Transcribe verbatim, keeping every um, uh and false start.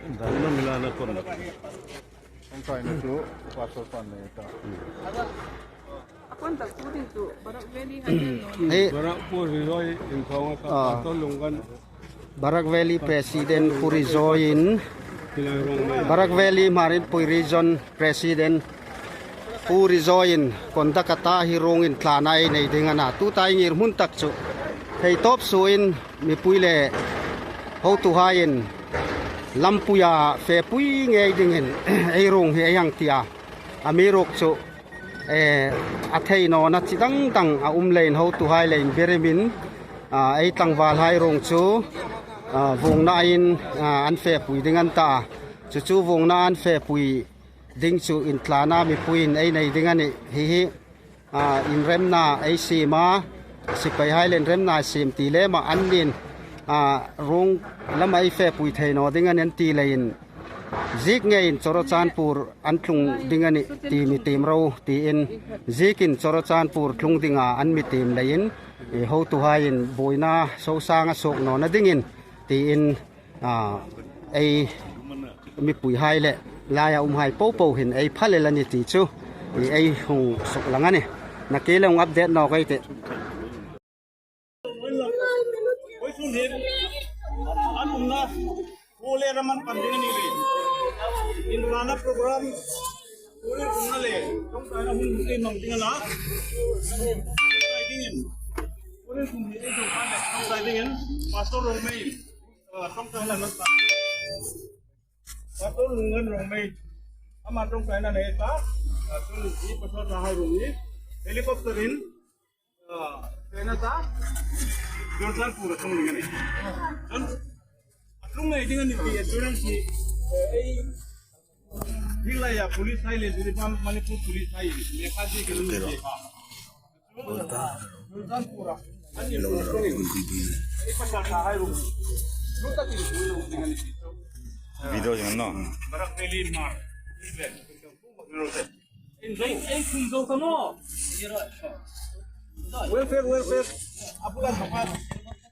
Dangna milana kon na. Ang kaina tu, pastor pan na ita. Ako ang tagpudin tu, Barak Valley hai no. Hei, Barak Pu Rizoi in kong ka Ah. Pastor Lunggan. Barak Valley President Pu Rizoi in, Barak Valley Marin Pui Region President Pu Rizoi in conduct a ta hi rung in tlanna nei ding ana. Tuta i ngir mun tak chu hei tawp suin mipui leh hotuhai in lampui a fepui ngei dingin ei rung hi ei hang tia. Amiruokchu, eh, a theih nawna chi dangdang a um leiin hotuhai leh in berimin, ah, ei tlangvalhai rung chu, ah, vungna in, ah, an fepui ding an ta. Chuchu vungna an fepui ding chu in tlanna mipuiin ei nei ding a nih. Hihi, ah, in remna ei sim a, sipaihai leh in remna sim ti leh mah an nin, ah, rung lam a ei fepui thei nawn ding a nih an ti leiin, zik ngeiin Churachandpur an tlung ding a nih ti mi tim ro tiin, zikin Churachandpur tlung dinga an mi tim leiin, eh, hotuhai in buaina sosang a suak nawna dingin tiin, ah, ei mipuihai leh laia umhai popo hin ei phalel a nih ti chu i ei hung suklang a nih. Na kei leh hung update nawn kei teh. Oi, sun hin. An umna. Pu leh ram an pan ding a nih leh. In tlanna program. Pu leh umna leh. Tawmchai na hun ei mang ding a na. Tawmchai dingin. Pu leh kum hi ei tawmchai leh. Tawmchai dingin. Pastor Rongmei. Ah, tawmchai na nan pan. Pastor Lunggan Rongmei. Ama tawmchai na nei ta. Ah, tun i pastor na hai rung i. Helicopter in. Ah, kena ta? Churachandpur a tlung ding a nih. Chun, a tlung ngei ding a nih ti assurance hi, eh, ei, hi lai a police hai leh, Jiribam Manipur police hai, lekha di ke lung di lekha. Churachandpur a, an ni lung a tlung ngei. Ei pasal sa hai lung. Lung ta ti lung ding a nih ti. Video yang no. Barak Valley Mar. Welfare, welfare. Apulan papas.